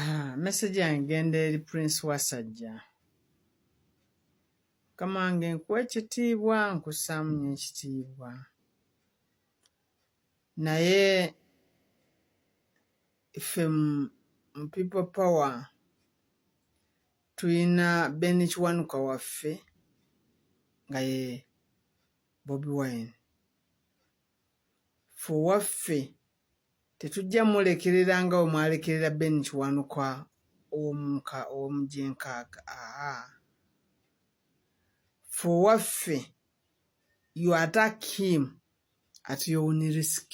Ah, message yange egenda eri Prince Wasajja. Mukama wange nkuwa ekitiibwa, nkussaamu nnyo ekitiibwa. Naye ffe mu People Power tulina Ben Kiwanuka waffe nga ye Bobi Wine. Ffe owaffe Tetujja mulekerera nga bwe mwalekerera Ben Kiwanuka ow'omu ow'omu gy'enkaaga. Aa. Ffe owaffe, you attack him at your own risk.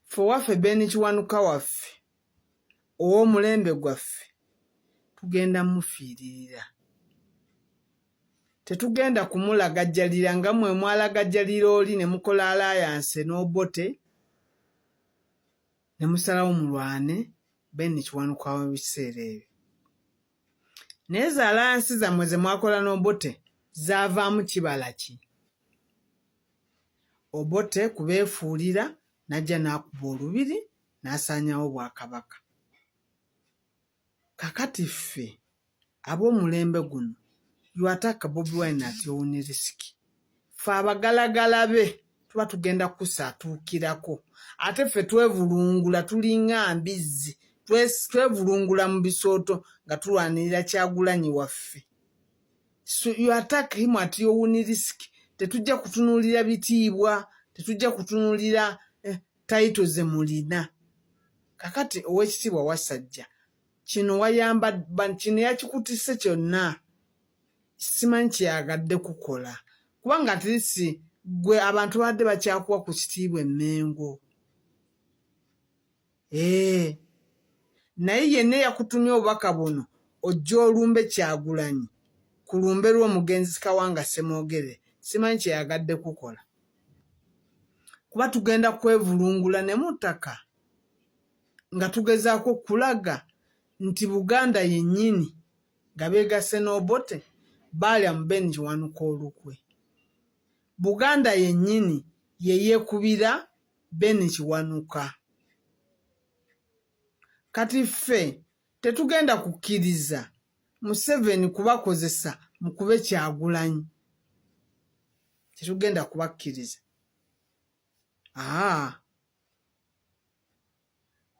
Ffe owaffe Ben Kiwanuka waffe ow'omulembe gwaffe tugenda mufiiririra. Tetugenda kumulagajjalira nga mwe mwalagajjalira oli ne mukola alliance n'Obote ne musalawo mulwane Ben Kiwanuka w'ebiseera ebyo. Naye za alliance zammwe ze mwakola n'Obote zaavaamu kibala ki? Obote kubeefuulira n'ajja n'akuba olubiri n'asaanyawo Obwakabaka. Kakati ffe ab'omulembe guno you attack Bobi Wine at your own risk. Ffe abagalagala be tuba tugenda kusaatuukirako ate ffe twevulungula tulinga mbizzi twevulungula mu bisooto nga tulwanirira Kyagulanyi waffe. So you attack him at your own risk. Tetujja kutunuulira bitiibwa, tetujja kutunuulira eh, title ze mulina. Kakati owekitiibwa Wasajja kino wayamba kino yakikutise kyonna simanyi kyeyagadde kukola kubanga at least gwe abantu babadde bakyakuwa ku kitiibwa emmengo ee naye yenna eyakutumye obubaka buno ojja olumbe Kyagulanyi ku lumbe lw'omugenzi Kawanga Ssemwogerere simanyi kyeyagadde kukola kuba tugenda kwevulungula ne mu ttaka nga tugezaako okulaga nti Buganda yennyini nga beegasse n'Obote baalya mu Ben Kiwanuka olukwe. Buganda yennyini ye yeekubira Ben Kiwanuka. Kati ffe tetugenda kukkiriza Museveni kubakozesa mukube Kyagulanyi. Tetugenda kubakkiriza. Aa.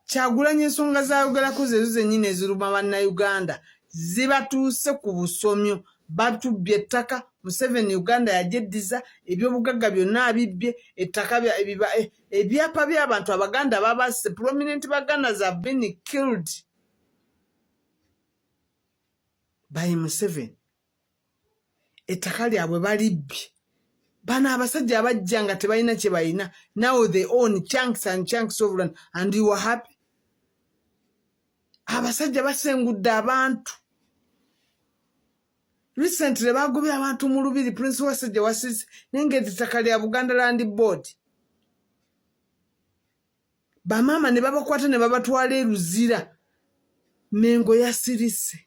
Kyagulanyi ensonga z'ayogerako zeezo zennyini eziruma Bannayuganda zibatuuse ku busomyo. Batubbye ettaka, Museveni Uganda yagyeddiza, ebyobugagga byonna abibbye, ettaka eh, ebyapa by'abantu Abaganda babasse, prominent Bagandas have been killed by Museveni. Ettaka lyabwe balibbye. Bano abasajja abajja nga tebalina kye balina, now they own chunks and chunks of land and you are happy. Abasajja basengudde abantu. Recently bagobye abantu mu Lubiri, Prince Wasajja Wasisi, naye ng'ettaka lya Buganda Land Board. Bamaama ne babakwata ne babatwala e Luzira. Mengo yasirise.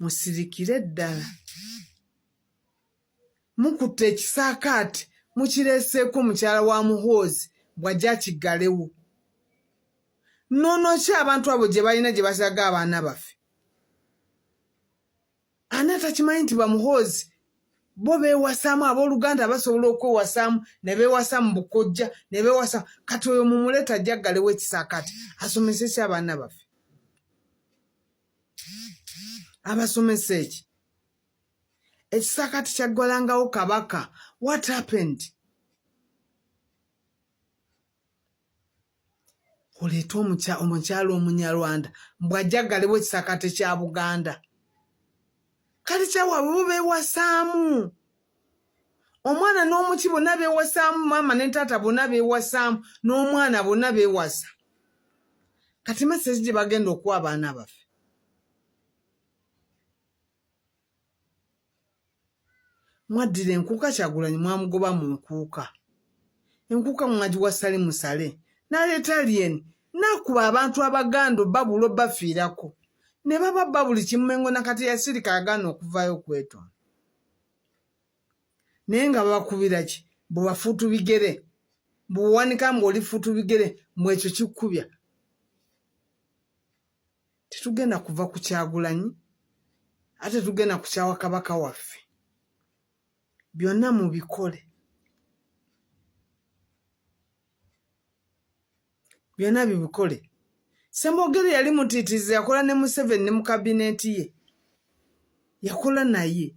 Musirikire ddala. Mukutte ekisaakaate mukireeseeko mukyala wa Muhoozi bw'ajja akiggalewo. Nnono ki abantu abo gye balina gye basaga abaana baffe? Ani atakimanyi nti bamuhoozi bo beewasaamu abooluganda basobola okwewasaamu ne beewasa mu bukojja ne beewasa kati oyo mumuleeta ajja aggalewo ekisaakaate asomese ki abaana baffe? Abasomesa eki? Ekisaakaate kyaggwalangawo Kabaka. What happened? Oleete omukyala omunyarwanda mbu ajja aggalewo ekisaakaate kya Buganda. Kale kyawaabwe bo beewasaamu. Omwana n'omuki bonna beewasaamu, maama ne taata bonna beewasaamu, n'omwana bonna beewasa. Kati message gye bagenda okuwa abaana baffe. Mwaddira enkuuka Kyagulanyi mwamugoba mu nkuuka. Enkuuka mwagiwa Salim Saleh n'aleeta Alien n'akuba abantu Abaganda obabula obafiirako ne bababba buli kimu Mengo na kati yasirika yagaana okuvaayo okwetonda. Naye nga babakubira ki? Mbu bafuutu bigere. Mbu wanika mbu oli futu bigere, mbu ekyo kikkubya. Tetugenda kuva ku Kyagulanyi, ate tugenda kukyawa Kabaka waffe. Byonna mubikole, byonna bibikole. Ssemwogere yali mutiitiizi, yakola ne Museveni ne mu kabineeti ye yakola naye.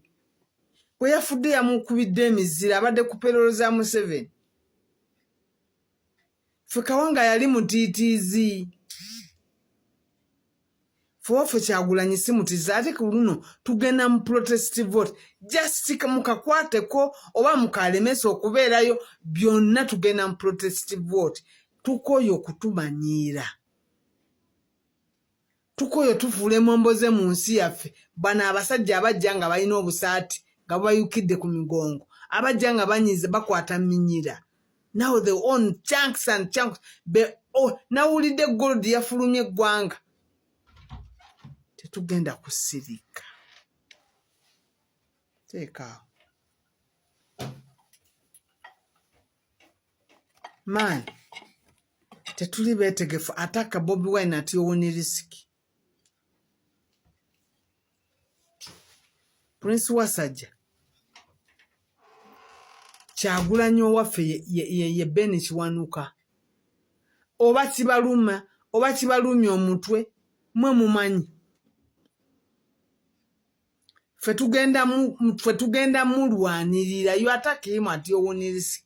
Bwe yafudde yamukubidde emizira, abadde ku payroll za Museveni. Ffe Kawanga yali mutiitiizi, ffe waffe Kyagulanyi si mutiizi. Ate ku luno tugenda mu protest vote, just mukakwateko oba mukalemesa okubeerayo, byonna tugenda mu protest vote. Tukooye okutumanyiira, tukooye tufuula emomboze mu nsi yaffe. Bano abasajja abajja nga balina obusaati nga bubayukidde ku migongo, abajja nga banyize bakwata minyira, now they own chunks and chunks. Oh, nawulidde gold yafulumye eggwanga. Tetugenda kusirika. Teekaawo man, tetuli beetegefu. Attack Bobi Wine at your own risk. Prince Wasajja, Kyagulanyi owaffe ye Ben Kiwanuka. Oba kibaluma oba kibalumya omutwe, mwe mumanyi. Ffe tugenda mulwanirira. You attack him at your own risk.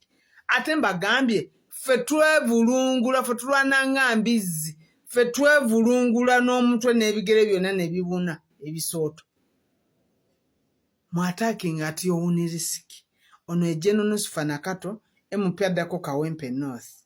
Ate mbagambye, ffe twevulungula, ffe tulwana nga mbizzi, ffe twevulungula n'omutwe n'ebigere byonna ne bibuna ebisooto. Mu attacking at your own risk. Ono ye General Nusufa Nakato, MP addako Kawempe North.